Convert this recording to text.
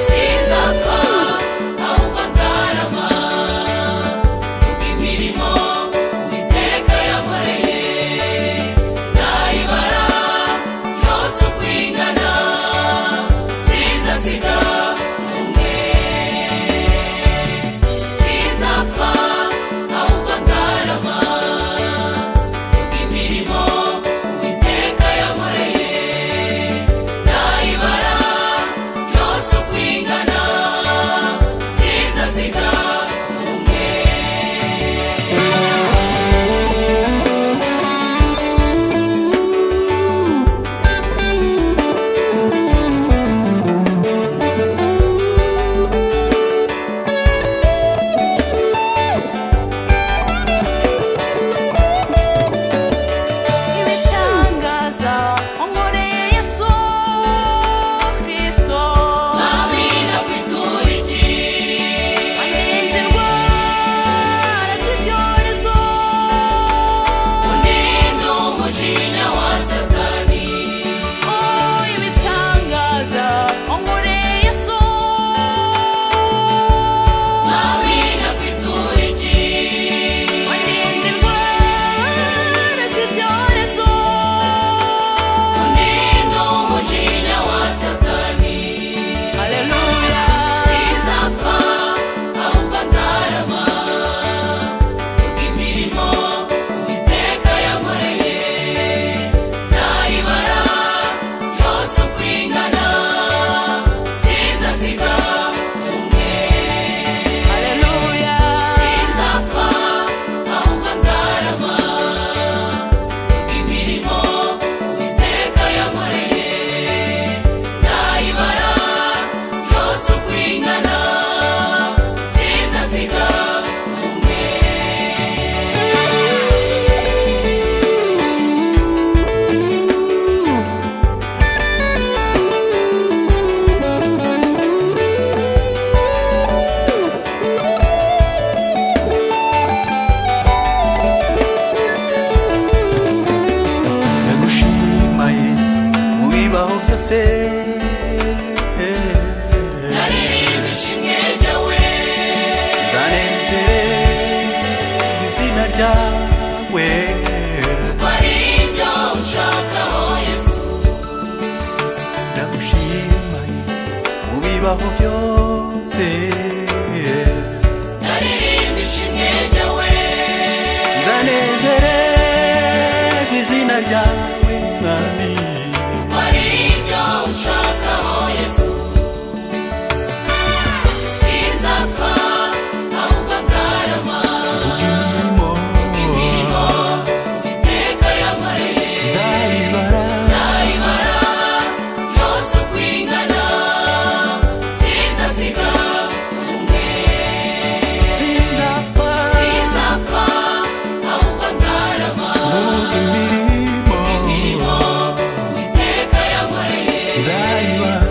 Sinzapfa ahubwo nzarama, vuga imirimo Uwiteka yankoreye, nzayibara yose uko ingana, sinzasiga n'umwe. Sinzapfa ahubwo nzarama, vuga imirimo Uwiteka yankoreye, nzayibara yose uko ingana, sinzasiga n'umwe. Ibitangaza unkoreye Yesu Kristo, Mwami nakwitura iki? Andinze indwara z'ibyorezo, Undinde umujinya wa Satani. Oh, ibitangaza unkoreye Yesu, Mwami nakwitura iki? Andinze indwara z'ibyorezo, Undinde umujinya wa Satani. Haleluya. Sinzapfa ahubwo nzarama, vuga imirimo Uwiteka yankoreye, nzayibara yose uko ingana, sinzasiga n'umwe. Haleluya. Sinzapfa ahubwo nzarama, vuga imirimo Uwiteka yankoreye, nzayibara yose uko ingana, sinzasiga n'umwe. Ndagushima Yesu mu bibaho byose, Naririmba ishimwe ryawe, ndanezererwa izina ryawe, kuko ari ibyo ushakaho Yesu. Ndagushima Yesu mu bibaho byose, Naririmba ishimwe ryawe, ndanezererwa izina ryawe Mwami, kuko ari ibyo ushakaho Yesu. Sinzapfa ahubwo nzarama, mvuga imirimo imirimo Uwiteka yankoreye, ndayibara nzayibara yose uko ingana, sinzasiga n'umwe. Sinzapfa Sinzapfa ahubwo nzarama, mvuga imirimo imirimo Uwiteka yankoreye, ndayibara.